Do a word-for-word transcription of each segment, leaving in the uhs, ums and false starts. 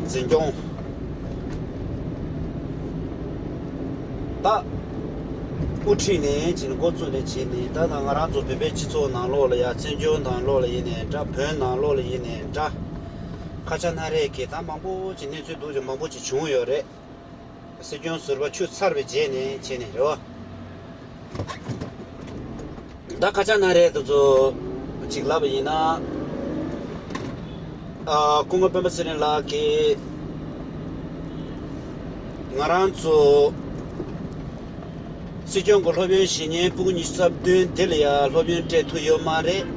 འཛིན་སྐྱོང་ད་དབུ་ཁྲིད་ནས་བྱས་ནས་འགོ་བཙུགས་ནས་བྱས་ནས། ད་ང་རང་ཚོ་བོད་པའི་སྤྱི་ཚོགས་ནང་ལོགས་ལ་ཡ། བཙན་བྱོལ་ནང་ལོགས་ལ་ཡིན་ནའི་འདྲ། བོད་ནང་ལོགས་ལ་ཡིན་ནའི་འདྲ། ཁ་ཆག་སྣ་རལ་གྱི་ད་མང་པོ་ཅིག་གནས་ཚུལ་འདུག་ཅིག་མང་པོ་ཅིག་བྱུང་ཡོད་རེད། སྲིད་སྐྱོང་ཟུར་པ་ཆུ་ཚར་བའི་རྗེས་ནས་བྱས་ནས་རེད་བ། ད་ཁ་ཆག་སྣ་རལ་དེ་ཚོ་ཅིག་ལབ་པ་ཡིན་ན། ཨ། སྐུ་ངོ་སྤེན་པ་ཚེ་རིང་ལགས་ཀྱིས་ང་རང་ཚོ་སྲིད་སྐྱོང་གི་སློབ་ཡོན་བཞེས་མཁན་ཕྲུ་གུ་ཉི་ཤུ་རྩ་བདུན་དེ་ལ་ཡ་སློབ་ཡོན་སྤྲད་ཐུབ་ཡོད་མ་རེད།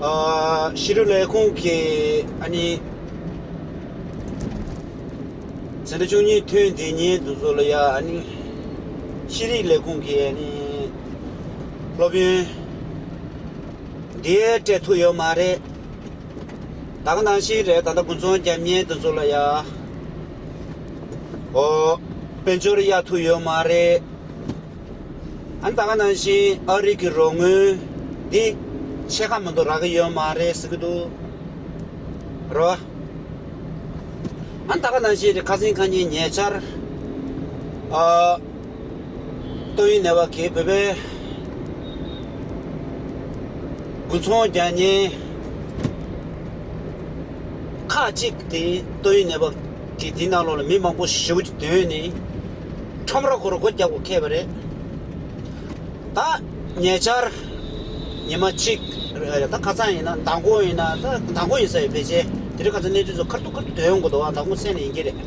ཨ། ཤེས་རིག་ལས་ཁུངས་ཀྱིས་ཨ་ནི། འཛིན་གྲྭ་བཅུ་གཉིས་ཐོན་དེ་ཉིན་དེ་ཚོ་ལ་ཡ་ཨ་ནི་ཤེས་རིག་ལས་ཁུངས་ཀྱིས་ཨ་ནི་སློབ་ཡོན་འདི་སྤྲད་ཐུབ་ཡོད་མ་རེད། ད་ག་ནང་བཞིན་རེད། ད་ལྟ་དགུན་ཚོང་རྒྱག་མཁན་དེ་ཚོ་ལ་ཡ། ཨོ། དཔལ་འབྱོར་གཡར་ཐུབ་ཡོད་མ་རེད། ཨ་ནི་ད་ག་ནང་བཞིན་ཨ་རི་གི་རོགས་དངུལ་འདི་ཕྱེད་ཀ་མ་གཏོགས་རག་གི་ཡོད་མ་རེད་ཟེར་གི་འདུག་རེད་བ། ཨ་ནི་ད་ག་ནང་བཞིན་རེད། ཁ་སང་ཁ་ཉིན་ཉེ་ཆར། ཨ། ཏོག་དབྱིབས་ནད་པ་གིས་བོད་པའི་དགུན་ཚོང་རྒྱག་མཁན་ཁག་ཅིག་དེ། ཏོག་དབྱིབས་ནད་པ་གིས་དེའི་ནང་ལོགས་ལ་མི་མང་པོ་ཞེ་པོ་ཅིག་བཏོན་ནས་ཁྲོམ་ར་སྐོར་སྒོ་རྒྱག་དགོས་ཁེལ་བ་རེད། ད་ཉེ་ཆར་ཉི་མ་གཅིག་རེད། ད་ཁ་སང་ཡིན་ན། མདང་དགོང་ཡིན་ན། ད་མདང་དགོང་ཡིན་ས་ཡོད། ཕལ་ཆེར་དེ་རིང་ཁ་སང་གནས་ཚུལ་ཚོ་ཁ་ཐུག་ཁ་ཐུག་ཐོན་ཡོང་གི་འདུག་བ། མདང་དགོང་གསན་ནས་ཡིན་གྱི་རེད།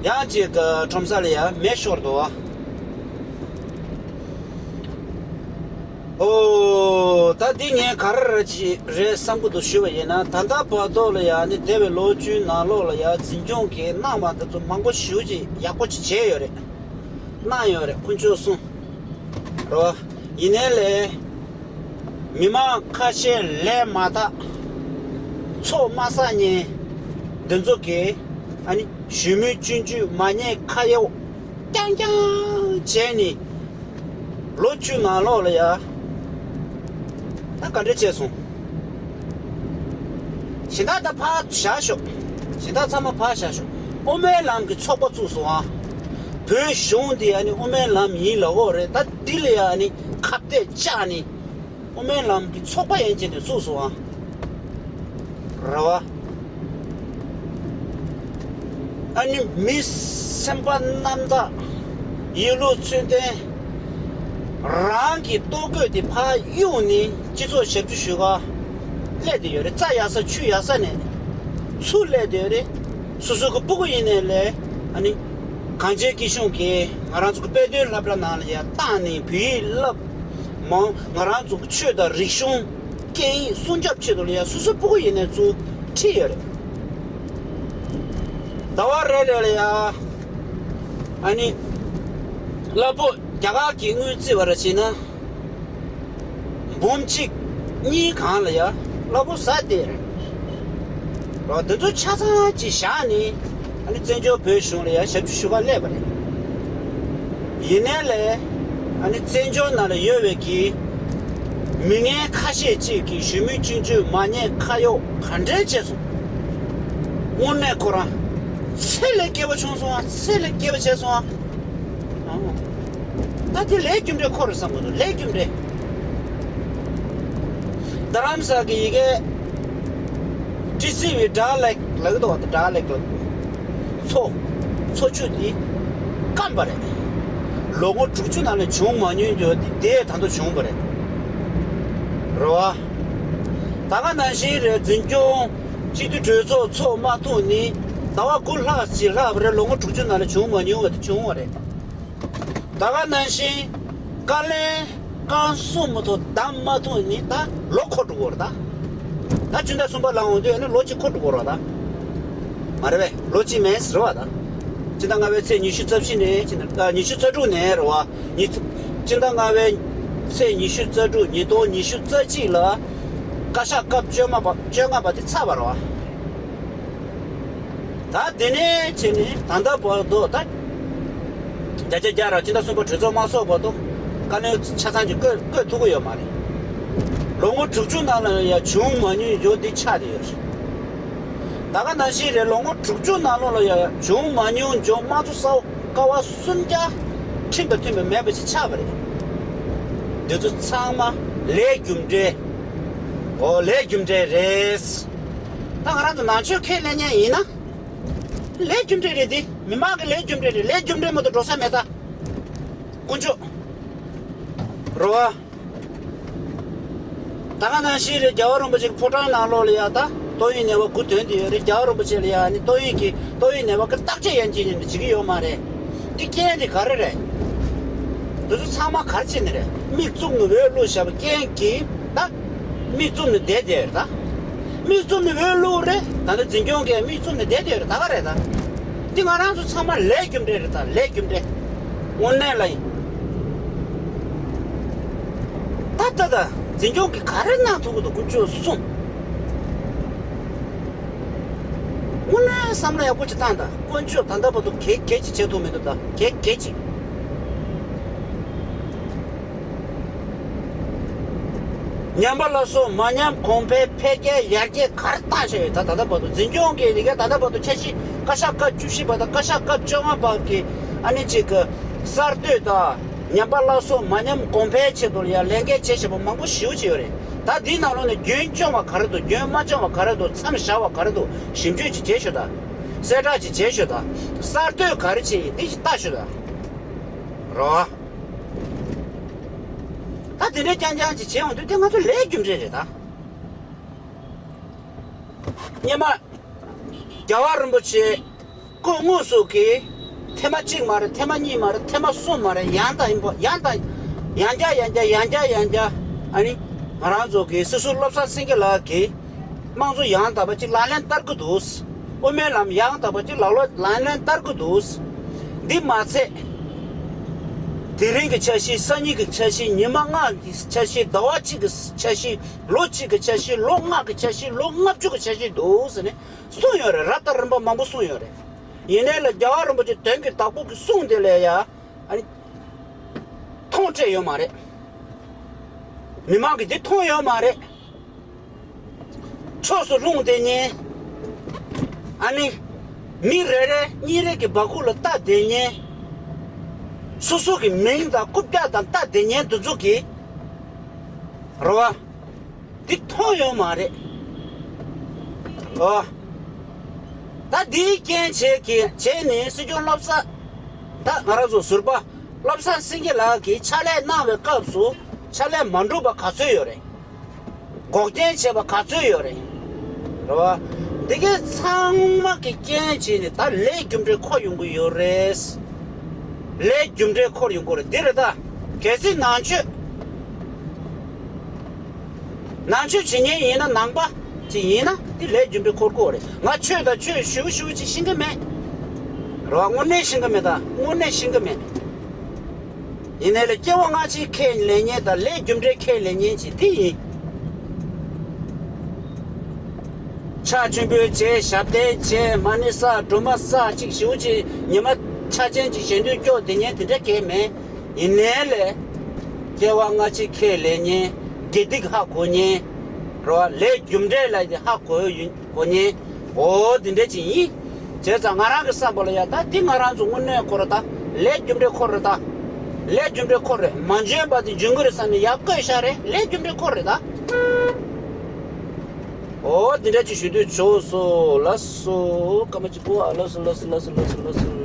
ཡང་ཅིག་ཁྲོམ་ས་ལ་ཡ་མེ་ཤོར་འདུག་བ། ཨོ། ད་འདི་ངས་ག་རེ་ཅིག་རེད་བསམ་གྱི་འདུག་ཞུས་པ་ཡིན་ན། ད་ལྟ་བར་དུ་ལ་ཡ་ནི་འདས་པའི་ལོ་བཅུའི་ནང་ལོགས་ལ་ཡ་འཛིན་སྐྱོང་གིས་གནང་བ་འདི་ཚོ་མང་པོ་ཞེ་པོ་ཅིག་ཡག་པོ་ཅིག་བྱས་ཡོད་རེད། གནང་ཡོད་རེད། དཀོན་མཆོག་གསུམ་རོ། ཡིན་ནའི་ལས་མི་མང་ཁ་ཤས་ལས་མ་དག་ཚོགས་མ་བསགས་མཁན་འདི་ཚོ་གིས་ཨ་ནི་གཞོན་མི་སྐྱོན་བརྗོད་མ་ཉེས་ཁ་གཡོགས་རྐྱང་རྐྱང་བྱས་ནས། ལོ་བཅུ་ནང་ལོགས་ལ་ཡ། ད་ག་འདྲ་བྱས་སོང་། གཞན་དག་ད་ཕར་བཞག་ཤོག་གཞན་དག་ཚང་མ་ཕར་བཞག་ཤོག་དབུ་མའི་ལམ་གྱི་ཚོགས་པ་བཙུགས་སོང་ཨ། བོད་གཞུང་འདི་ཨ་ནི་དབུ་མའི་ལམ་ཡིན་ལབ་ཀྱི་ཡོད་རེད། ད་འདི་ལ་ཡ་ཨ་ནི་ཁ་གཏད་བཅག་ནས། དབུ་མའི་ལམ་གྱི་ཚོགས་པ་ཡན་ཆད་ནས་བཙུགས་སོང་ཨ། རེད་བ། ཨ་ནི་མི་སེམས་པ་རྣམ་དག་ཡིད་བློ་ཚུལ་ལྡན། རང་གི་ལྟོ་གོས་དེ་ཕར་གཡུགས་ནས་སྤྱི་ཚོགས་ཞབས་ཕྱི་ཞུ་ག་སླེབས་བསྡད་ཡོད་རེད། རྩྭ་ཡག་ས་ཆུ་ཡག་ས་ནས་ཚུར་སླེབས་བསྡད་ཡོད་རེད། སོ་སོ་གི་སྤུ་གུ་ཡིན་ནའི་ལས། ཨ་ནི་གངས་ཅན་སྐྱིད་གཤོངས་ཀྱིས་ང་རང་ཚོ་གི་དཔེ་སྟོན་སློབ་གྲྭ་ནང་ལ་ཡ་བཏང་ནས་བོད་ཡིག་བསླབ། མང་ང་རང་ཚོ་གི་ཆོས་དང་རིག་གཞུང་སྐད་ཡིག་སྲུང་སྐྱོབ་ཆེད་དུ་ལ་ཡ་སོ་སོའི་སྤུ་གུ་ཡིན་ནའི་ཚུར་ཁྲིད་ཡོད་རེད། ཟླ་བ་རེ་རེ་ལ་ཡ་ཨ་ནི་གླ་ཕོགས་རྒྱ་གར་གྱི་དངུལ་བརྩིས་པ་ར་བྱས་ན། འབུམ་གཅིག་གཉིས་སྒང་ལ་ཡ་གླ་ཕོགས་ཟ་བསྡད་རེད། རོ། འདི་ཚོ་ཆ་ཚང་ཅིག་བཞག་ནས་ཨ་ནི་བཙན་བྱོལ་བོད་གཞུང་ལ་ཡ་ཞབས་ཕྱི་ཞུ་ག་སླེབས་པ་རེད། ཡིན་ནའི་ལས་ཨ་ནི་བཙན་བྱོལ་ནང་ལ་ཡོད་པའི་གི་མི་ངན་ཁ་ཤས་ཅིག་གིས་གཞོན་མི་སྐྱོན་བརྗོད་མ་ཉེས་ཁ་གཡོག་ག་འདྲས་བྱས་སོང་། དངོས་གནས་ཁོ་རང་ཚད་ལས་བརྒལ་བ་བྱུང་སོང་ཨ། ཚད་ལས་བརྒལ་བ་བྱས་སོང་ཨ། ད་དེ་ལས་རྒྱུ་འབྲས་ཁོ་རེད་བསམ་གི་འདུག་ལས་རྒྱུ་འབྲས། རྡ་རམ་ས་གི་ཡི་གེ་ཏི་སི་བི་ཌལ་ལེག་ལབ་གི་འདུག་བ། ཌལ་ལེག་ལབ་མཚོ། མཚོ་ཆུ་དེ་སྐམ་པ་རེད། ལོ་ངོ་དྲུག་ཅུ་ནང་ལ་བྱུང་མ་མྱོང་རྒྱུ་དེ་དེ་ད་དུང་བྱུང་བ་རེད། རེད་བ། ད་ག་ནང་བཞིན་རེད། འཛིན་སྐྱོང་སྤྱི་འཐུས་གྲོས་ཚོགས་ཚོགས་མ་ཐུབ་ནི་ཟླ་བ་དགུ་ལྷག་ཅིག་ལྷག་པ་རེད། ལོ་ངོ་དྲུག་ཅུ་ནང་ལ་བྱུང་མ་མྱོང་བ་དེ་བྱུང་བ་རེད། ད་ག་ནང་བཞིན་བཀའ་བློན་རྐང་གསུམ་མ་གཏོགས་བདམས་མ་ཐུབ་ནི་ད་ལོ་འཁོར་འགྲོ་གི་ཡོད་རེད་ད། ད་སྤྱི་ཟླ་གསུམ་པ་ལ་འོང་དུས་ཨ་ནི་ལོ་གཅིག་འཁོར་འགྲོ་གི་ཡོད་རེད་ད། མ་རེད་པས། ལོ་གཅིག་མིན་ཟེར་བ་ད། སྤྱི་ཟླ་ལྔ་པའི་ཚེས་ཉི་ཤུ་རྩ་བཞི་ནས་ཕྱིན་ན། ཉི་ཤུ་རྩ་དྲུག་ནས་རེད་བ། ཉི་ཚེ། སྤྱི་ཟླ་ལྔ་པའི་ཚེས་ཉི་ཤུ་རྩ་དྲུག་ཉིས་སྟོང་ཉི་ཤུ་རྩ་གཅིག་ལ་བཀའ་ཤག་སྐབས་བཅོ་ལྔ་པ། བཅོ་ལྔ་པ་དེ་ཚར་བ་རེད་བ། ད་དེ་ནས་བྱས་ནས་ད་ལྟ་བར་དུ་ད་བརྒྱ་ཆ་བརྒྱ་རང་སྤྱི་ཟླ་གསུམ་པ་གྲོས་ཚོགས་མ་ཚོགས་བར་དུ་བཀའ་བློན་ཆ་ཚང་ཅིག་བསྐོས་བསྐོས་ཐུབ་ཀྱི་ཡོད་མ་རེད། ལོ་ངོ་དྲུག་ཅུ་ནང་ལ་ཡང་བྱུང་མ་མྱོང་རྒྱུ་འདི་ཆགས་བསྡད་ཡོད་རེད། ད་ག་ནང་བཞིན་རེད། ལོ་ངོ་དྲུག་ཅུ་ནང་ལོགས་ལ་ཡང་བྱུང་མ་མྱོང་འབྱུང་དམངས་གཙོ་ས་འོག་ཀ་བ་སུམ་བརྒྱ་ཁྲིམས་དང་མཐུན་པ་མེད་པ་ཞིག་ཆགས་པ་རེད། འདི་ཚོ་ཚང་མ་ལས་རྒྱུ་འབྲས། འོ་ལས་རྒྱུ་འབྲས་རེད། ད་ང་རང་ཚོ་ནང་ཆོས་ཁས་ལེན་མཁན་ཡིན་ན། ལས་རྒྱུ་འབྲས་རེད་དེ། མི་མང་གི་ལས་རྒྱུ་འབྲས་རེད། ལས་རྒྱུ་འབྲས་མ་གཏོགས་འགྲོ་ས་མེད་ད། དཀོན་མཆོག་རོ། ད་ག་ནང་བཞིན་རེད། རྒྱལ་བ་རིན་པོ་ཆེ་གི་ཕོ་བྲང་ནང་ལོགས་ལ་ཡ་ད་ཏོག་དབྱིབས་ནད་པ་དགུ་ཐོན་དེ་ཡོད་རེད། རྒྱལ་བ་རིན་པོ་ཆེ་ལ་ཡ་ནི་ཏོག་དབྱིབས་ཀྱི་ཏོག་དབྱིབས་ནད་པ་གི་བརྟག་དཔྱད་ཡན་ཆད་ཡིན་པ་བྱེད་ཀྱི་ཡོད་མ་རེད། འདི་རྐྱེན་དེ་ག་རེ་རེད། འདི་ཚོ་ཚང་མ་ག་རེ་བྱས་ནས་རེད། མིག་བཙུམ་ནས་འོད་བླུགས་བཞག་པ་རྐྱེན་གྱིས་ད། མིག་བཙུམ་ནས་བསྡད་དེ་རེད་ད། མིག་བཙུམ་ནས་འོད་བླུགས་རེད། ད་ལྟ་འཛིན་སྐྱོང་གིས་མིག་བཙུམ་ནས་བསྡད་དེ་རེད། ད་ག་རེད་ད། འདི་ང་རང་ཚོ་ཚང་མ་ལས་རྒྱུ་འབྲས་རེད་ད། ལས་རྒྱུ་འབྲས། དངོས་གནས་ལ་ཡིན། ད་ལྟ་ད་འཛིན་སྐྱོང་གིས་ག་རེ་གནང་ཐུབ་ཀྱི་འདུག་དཀོན་མཆོག་གསུམ། དངོས་གནས་བསམ་བློ་ཡག་པོ་ཅིག་བཏང་དང་། དཀོན་མཆོག་ད་ལྟ་བར་དུ་གེ་གེ་ཅིག་བྱེད་ཐུབ་མི་འདུག་ད་གེ་གེ་ཅིག་ཉམས་པ་སླར་གསོ་མ་ཉམས་གོང་འཕེལ་འཕེལ་རྒྱས་ཡར་རྒྱས་ག་རེ་བཏང་བྱས་ཡོད། ད་ད་ལྟ་བར་དུ་འཛིན་སྐྱོང་གིས་ཡ་གི་ད་ལྟ་བར་དུ་འཆར་གཞི་བཀའ་ཤག་སྐབས་བཅུ་བཞི་པ་དང་བཀའ་ཤག་སྐབས་བཅོ་ལྔ་པ་གི་ཨ་ནི་ཅིག་གི་གསར་གཏོད་དང་། ཉམས་པ་སླར་གསོ་མ་ཉམས་གོང་འཕེལ་ཆེད་དུ་ཡང་ལས་འགན་བྱེད་བཞིན་པ་མང་པོ་ཞེ་པོ་ཅིག་ཡོད་རེད། ད་འདིའི་ནང་ལོགས་ནས་རྒྱུན་སྐྱོང་བ་ག་རེ་འདུག་རྒྱུན་མ་སྐྱོང་བ་ག་རེ་འདུག་མཚམས་བཞག་པ་ག་རེ་འདུག་ཞིབ་འཇུག་ཅིག་བྱེད་ཤོག་ད། གསལ་བསྒྲགས་ཅིག་བྱེད་ཤོག་ད། གསར་གཏོད་ག་རེ་བྱེད་ཡིན་འདི་ཅིག་ལྟ་ཤོག་ད། རོ། ད་འདི་འདྲའི་རྐྱང་རྐྱང་ཅིག་བྱེད་འོང་དུས་དེ་ང་ཚོ་ལས་རྒྱུ་འབྲས་རེད་ད། སྔོན་མ། རྒྱལ་བ་རིན་པོ་ཆེ་སྐུ་དངོས་སུ་གིས་ཐེངས་མ་གཅིག་མ་རེད། ཐེངས་མ་གཉིས་མ་རེད། ཐེངས་མ་གསུམ་མ་རེད། ཡང་དང་ཡང་པོ་ཡང་དང་ཡང་བསྐྱར་ཡང་བསྐྱར་ཡང་བསྐྱར་ཡང་བསྐྱར་ཨ་ནི་ང་རང་ཚོ་གི་སྲིད་ཟུར་བློ་བཟང་སེང་གེ་ལགས་ཀྱིས་དམངས་གཙོ་ཡང་དག་པ་ཅིག་ལག་ལེན་བསྟར་གི་འདུག་དབུ་མའི་ལམ་ཡང་དག་པ་ཅིག་ལག་ལོ་ལག་ལེན་བསྟར་གི་འདུག་འདི་མ་ཚད། དེ་རིང་གི་འཆར་གཞི། སང་ཉིན་གྱི་འཆར་གཞི། ཉི་མ་ལྔ་གི་འཆར་གཞི། ཟླ་བ་གཅིག་གི་འཆར་གཞི། ལོ་གཅིག་གི་འཆར་གཞི། ལོ་ལྔ་གི་འཆར་གཞི། ལོ་ལྔ་བཅུ་གི་འཆར་གཞི་འདུག་ཟེར་ནས་གསུངས་ཡོད་རེད། རབ་དང་རིམ་པ་མང་པོ་གསུངས་ཡོད་རེད། ཡིན་ནའི་ལ་རྒྱལ་བ་རིན་པོ་ཆེ་དོན་གྱི་བདག་པོ་གི་གསུང་དེ་ལ་ཡ་ཨ་ནི་མཐོང་སྤྲད་ཡོད་མ་རེད། མི་མང་གིས་འདི་མཐོང་ཡོད་མ་རེད། ཕྱོགས་སུ་ལྷུང་བསྡད་མཁན། ཨ་ནི། མི་རེ་རེ་གཉིས་རེ་གི་སྦ་ཁུག་ལ་ལྟ་བསྡད་མཁན། སོ་སོ་གི་མིང་དང་རྐུབ་བཀྱག་དང་ལྟ་བསྡད་མཁན་དེ་ཚོ་གིས། རེད་བ། འདི་མཐོང་ཡོད་མ་རེད། ཨོ། ད་འདིའི་རྐྱེན་བྱས་ཀྱི་བྱས་ནས་སྲིད་སྐྱོང་བློ་བཟང་། ད་ང་རང་ཚོ་ཟུར་པ་བློ་བཟང་སེང་གེ་ལགས་ཀྱིས་ཕྱག་ལས་གནང་བའི་སྐབས་སུ་ཕྱག་ལས་མ་འགྲུབ་པ་ག་ཚོད་ཡོད་རེད། འགོག་རྐྱེན་བྱས་པ་ག་ཚོད་ཡོད་རེད། རེད་བ། འདི་གའི་ཚང་མ་གི་རྐྱེན་བྱས་ནས་ད་ལས་རྒྱུ་འབྲས་འཁོར་ཡོང་གི་ཡོད་རེད། ལས་རྒྱུ་འབྲས་འཁོར་ཡོང་གི་རེད། འདི་རེད་ད། གལ་སྲིད་ནང་ཆོས། ནང་ཆོས་བྱེད་མཁན་ཡིན་ན། ནང་པ་ཅིག་ཡིན་ན་དེ་ལས་རྒྱུ་འབྲས་འཁོར་དགོས་རེད། ང་ཆོས་དང་ཆོས་ཞུ་ཞུ་ཅིག་ཤེས་ཀྱི་མེད། རེད་བ། དངོས་གནས་ཤེས་ཀྱི་མེད་ད། དངོས་གནས་ཤེས་ཀྱི་མེད། ཡིན་ནའི་ལ་སྐྱེ་བ་སྔ་ཕྱི་ཁས་ལེན་མཁན་དང་ལས་རྒྱུ་འབྲས་ཁས་ལེན་མཁན་ཅིག་དེ་ཡིན། ཕྱག་མཆོད་འབུལ་བྱས། ཞབས་བརྟན་བྱས། མ་ཎི་བསགས། སྒྲོལ་མ་བསགས། ཅིག་ཞུ་ཅིག་ཉི་མ་ཆ་ཅན་ཅིག་ཞལ་འདོན་སྐྱོར་དེ་ཉན་དེ་འདྲ་གས་མེད། ཡིན་ནའི་ལས། སྐྱེ་བ་སྔ་ཕྱི་ཁས་ལེན་མཁན། དགེ་སྡིག་ཧ་གོ་མཁན། རེད་བ། ལས་རྒྱུ་འབྲས་ལ་དེ་ཧ་གོ་ཡོད་གོ་མཁན། འོ་དེ་འདྲ་ཅིག་ཡིན། བྱས་ཙང་ང་རང་གི་བསམ་པ་ལ་ཡ་ད་དེ་ང་རང་ཚོ་དངོས་གནས་ཁོ་ར་ད་ལས་རྒྱུ་འབྲས་ཁོ་ར་ད། ལས་རྒྱུ་འབྲས་ཁོ་རེད། མ་འཇོན་པ་དེ་འཇོན་གི་རེད་བསམ་ནས་ཡར་བཀོད་བཞག་རེད། ལས་རྒྱུ་འབྲས་ཁོ་རེད་ད། འོ་དེ་འདྲ་ཅིག་ཞུ་འདོད་བྱུང་སོང་། ལགས་སོ། སྐར་མ་གཅིག་པོ་ཨ། ལགས་སོ་ལགས་སོ་ལགས་སོ་ལགས་སོ་ལགས་སོ།